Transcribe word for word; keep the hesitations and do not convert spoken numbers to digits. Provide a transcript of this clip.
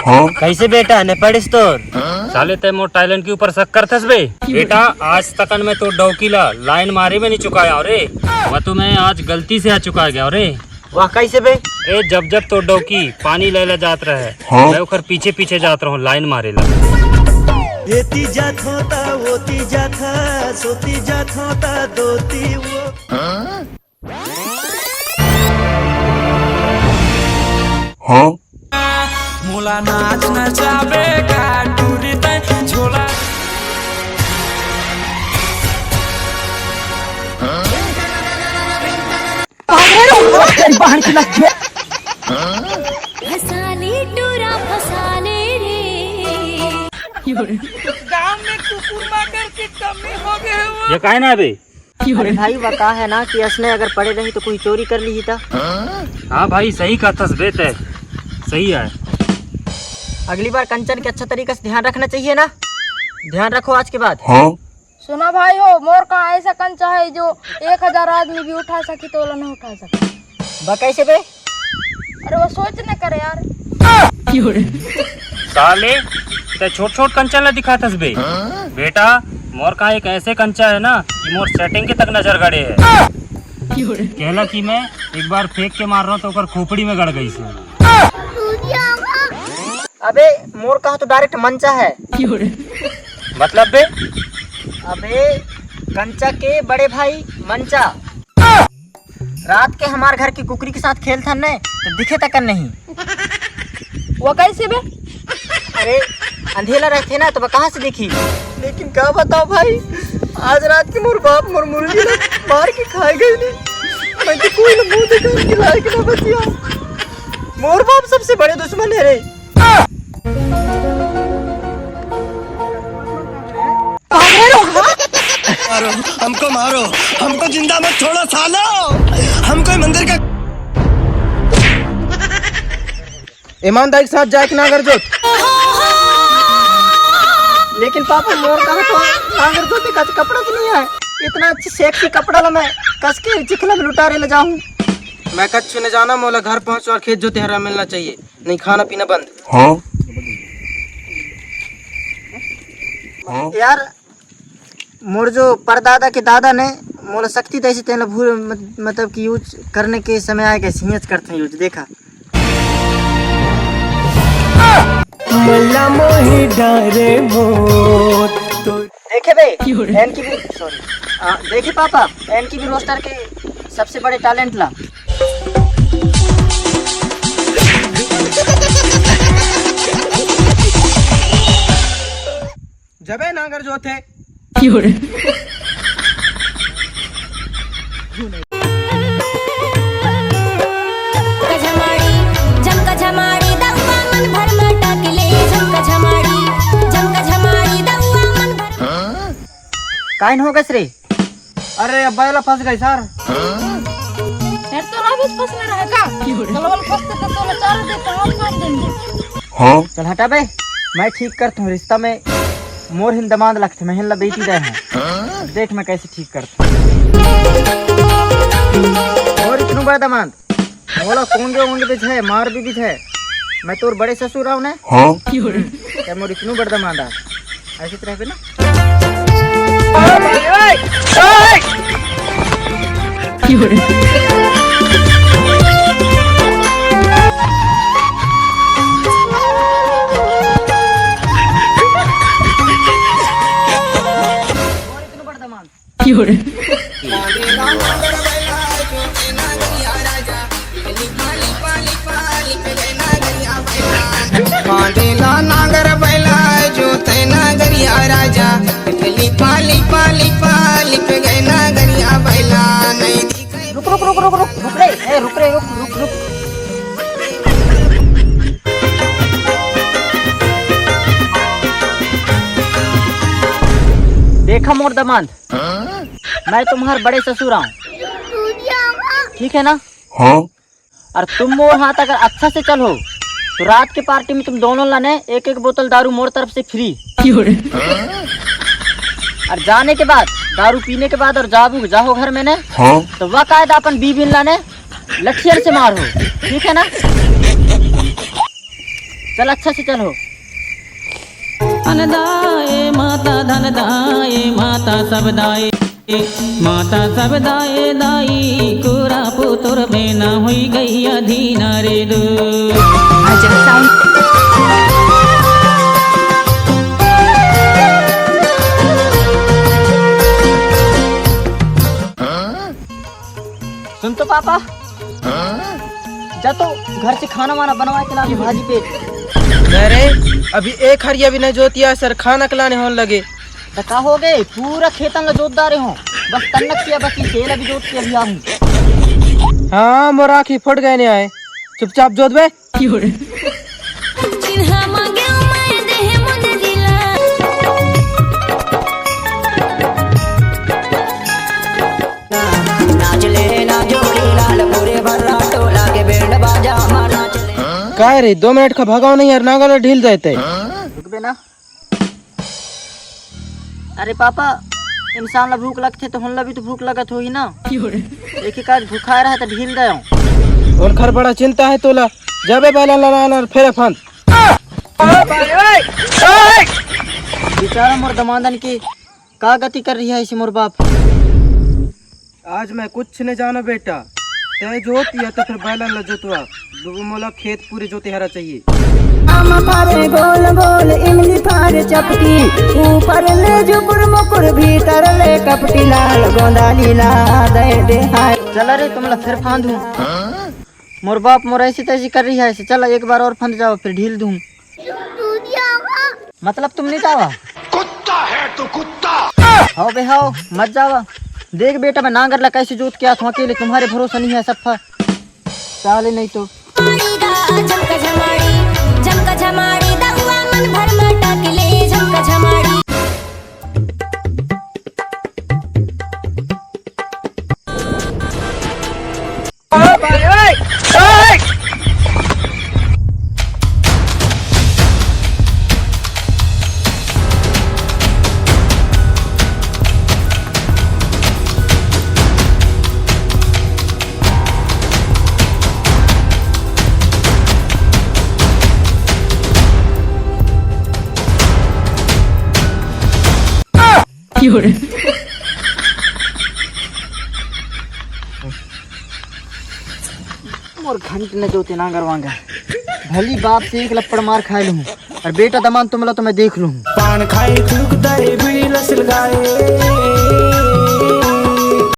कैसे बेटा, ने पढ़िस तोर? साले, तै मोर talent के ऊपर शक करथस बे? बेटा, आज तकन मैं तो डौकी ला line मारे में नहीं चुकाया रे। वह तो मैं आज गलती से आ चुका गया रे। वाह, कैसे बे? ए, जब जब तो डौकी पानी लेला जात रहे, मैं ओकर पीछे पीछे जात रहूं line मारे ला। एती जात होता, ओती जात हा, सोती जात होता, दोती वो। हाँ? मोला नाच नचाबे का टूरी तै झोला। तेरी बहन की लग गया। फसाले टूरा फसाले रे। गांव में कुकुर माकर की कमी हो गए हो। ये काहे ना बे? अरे भाई, वह का है ना कि असने अगर पड़े रही तो कोई चोरी कर ली था। हाँ भाई, सही कहथस बे तै, सही है। अगली बार कंचन के अच्छा तरीका से ध्यान रखना चाहिए ना, ध्यान रखो आज के बाद। हाँ। सुना भाई हो, मोर कहाँ ऐसा कंचा है जो एक हजार आदमी भी उठा सकी तो ओला नहीं उठा सकी। बा कैसे बे? अरे वो सोच न करे यार। साले, तै छोट छोट कंचा ला दिखाथस बे। बेटा, मोर कहाँ एक ऐसे कंचा है ना कि मोर setting के तक नजर गड़े है। कहला कि मैं एक बार फेंक के मार रहा हूँ तो ओकर खोपड़ी में गड़ गई से। अबे मोर कहाँ तो direct मंचा है। मतलब बे? अबे कंचा के बड़े भाई मंचा। रात के हमार घर की कुकरी के साथ खेलथन ने तो दिखे तक नहीं। वो कैसे बे? अरे अंधेला रहते ना तो वो कहाँ से देखी? लेकिन का बताओ भाई, आज रात के मोर बाप मोर मुर्गी ला मार के खाए गए नहीं। मैं तो कोई ना मुंह देखे उनके लायक ना बचिया। मोर बाप सबसे बड़े दुश्मन है रे। मारो, हमको मारो, हमको जिंदा मत छोड़ो सालो, हमको मंदिर का। ईमानदारी के साथ जाए कि नागर जोत? लेकिन पापा, मोर कहाँ तो नागर जोते का कपड़ा भी नहीं है। इतना अच्छी sexy कपड़ा ला मैं कस के चिखला में लुटारे ले जाऊं। मैं कच्छु न जाना, मोला घर पहुंचो और खेत जोते हरा मिलना चाहिए, नहीं खाना पीना बंद। हाँ। यार, मोर जो परदादा के दादा ने मोला शक्ति देसी तेन भूल मत-, मतलब कि use करने के समय आए के सिंहच करते हैं use। देखा मल्ला मोही डारे मोर तो देखे बे, एन की भी, sorry, आ, देखे पापा, एन की भी roaster के सबसे बड़े talent ला। जबे नागर जोत है। झमाड़ी, झमका झमाड़ी, दउआ मन भर मटक ले। झमका झमाड़ी, झमका झमाड़ी, दउआ मन भर। काइन हो गस रे? अरे, अब बैला फंस गई सर। यार, तोला भी फंसना रहे का? चलो, बोल, फंसते तो तोला चार दे, पाँच, पाँच दिन दे। हाँ? चल हटा बे, मैं ठीक करता हूँ रिश्ता में। मोर हिन दमांद लगथे, मैं हिन ला बेटी दे हूँ। देख मैं कैसे ठीक करता हूँ। और इतनू बड़ा दमांद, मोला कोंगे ओंगे बिझे, मार भी बिझे। मैं तोर बड़े ससुर आऊँ ने। हाँ? क्या मोर इतनू बड़ा दमांद आ? ऐसे तो रहबे ना। बांधेला नांगर बैला जोते नगरिया राजा, लिपा लिपा लिपा लिप गए नगरिया बैला नहीं दिखे। रुक, रुक, रुक, रुक, रुक, रुक रे, ए, रुक रे, रुक, रुक, रुक। देखा मोर दमांद, मैं तुम्हार बड़े ससुर आऊं, ठीक है ना? हाँ। और तुम मोर हाथ अगर अच्छा से चलो तो रात के party में तुम दोनों लाने एक एक बोतल दारू मोर तरफ से free। और जाने के बाद, दारू पीने के बाद और जाबू जाहो घर में ने, हाँ। तो बाकायदा अपन बीबी लाने लठियन से मारो, ठीक है ना? चल, अच्छा से चल हो। अनदाए माता, धनदाए माता, सब दाए माता, सब दाए दाई, कुरा पुतुर बेना हुई गई अधीना रे दू। सुन तो पापा, जा तो घर से खाना वाना बनवा के ला, अभी भाजी पेट। अरे, अभी एक हरिया भी नहीं जोतिया सर, खाना के लाने होन लगे। तो का हो गए, पूरा खेतन ला जोत डारे हो, बस तन्नक किया, बस ये खेल अभी जोत के अभी आहूँ। हाँ, मोर आँखी फट गए ने आए, चुपचाप जोत बे। चिन्हा मांगे मैं देहे मुंदरी ला। नाच ले ना जोड़ी लाल, पूरे भर्रा टोला के बैंड बाजा मा नाच ले। काय रे, दो मिनट का भगाओ नहीं यार, नांगर ढील देते। रुक बे ना। अरे पापा, इंसान ला भूख लगथे तो हुन ला भी तो भूख लगत होही ना। एक ही काज भूखा रहे तो ढील दे। उनकर बड़ा चिंता है तोला। जाबे बैलन ला लान और फेरे फंद। बेचारा मोर दमांदन की का गति कर रही है इसी मोर बाप। आज मैं कुछ नहीं जानो बेटा, तय जोत या तो फिर बैलन ला जोतवा, दो मोला खेत पूरे जोते हरा चाहिए। आम फारे गोल गोल, इमली फारे चपटी, ऊपर ले जुकुर मुकुर, भीतर ले कपटी, लाल गोंदा लीला दे दे हाय। चला रे, तुमला फिर फांद हूँ। मोर बाप मोर ऐसी तैसी कर रही है, ऐसे चला एक बार और फंद जाओ, फिर ढील दूँ। मतलब तुम नहीं जावा? कुत्ता है तू, कुत्ता। हाओ बे हाओ, मत जावा। देख बेटा, मैं नांगर ला कैसे जोत के आत हूँ अकेले, तुम्हारे भरोसा नहीं है सफा। साले नहीं तो। झमक झमाड़ी, झमक झमाड़ी, दउआ मन भर मटक ले, झमक झमाड़ी। मोर घंट न जोते नांगर वांगर। भली बाप से एक लप्पड़ मार खाए लूँ, और बेटा दमान तुमला तो मैं देख लूँ। पान खाई थूक दे बीड़ी लसिल गाए।